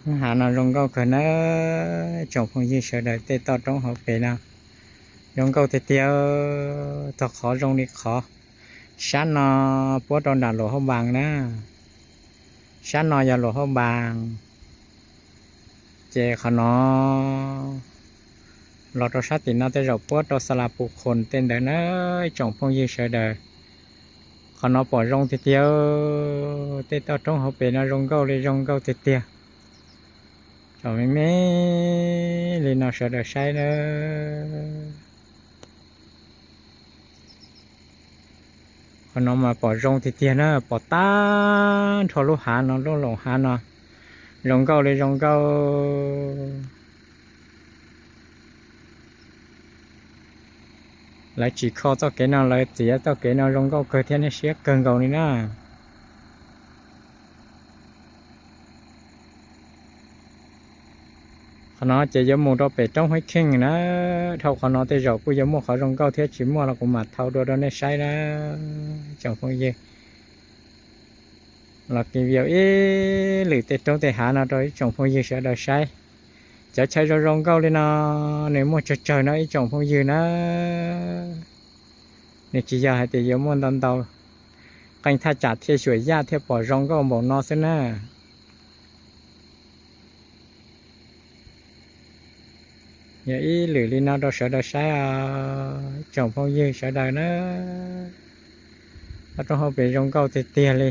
Lub hav no zoo nkauj kawg nawb tsoom phooj ywg sawv daws, tej toj roob hauv pes no zoo nkauj tiag tiag, txog qhov zoo li qhov. Sab no puab rau nram Luam Hauj Npaas na, sab no yog Luam Hauj Npaas, ces qhov no los rau sab tim no tej zaum puab rau Xa Las Pus Khoos tej ntawd na ib tsoom phooj ywg sawv daws. Qhov no pom zoo tiag tiag, tej toj roob hauv pes no zoo nkauj li zoo nkauj tiag tiag. Tsom me me li no sawv daws saib na. Qhov no mas pom zoo tiag tiag na, pom tag nrho lub hav no, lub loos hav no zoo nkauj li zoo nkauj. Lawv tsim kho txoj kev no, lawv txiav txoj kev no zoo nkauj kawg thiab, nej siab kawg nkaus li na. Qhov no ces yuav mus rau pem roob Huab Kheej na. Dhau qhov no tej zaum kuj yuav muaj qhov zoo nkauj thiab, tsis muaj los kuv mam thau dua rau nej saib na tsoom phooj ywg. Los review ib lwm tej roob tej hav no rau ib tsoom phooj ywg sawv daws saib. Cov chaw zoo zoo nkauj li no nws muaj tsawg tsawg no ib tsoom phooj ywg na. Nws tsis yog hais tias yuav muaj ntau ntau, qee thaj tsam thiaj xyuam yaj thiaj pom zoo nkauj npaum no xwb na. Yog ib lwm li no rau sawv daws saib os tsoom phooj ywg sawv daws na. Toj roob hauv pes zoo nkauj tiag tiag li.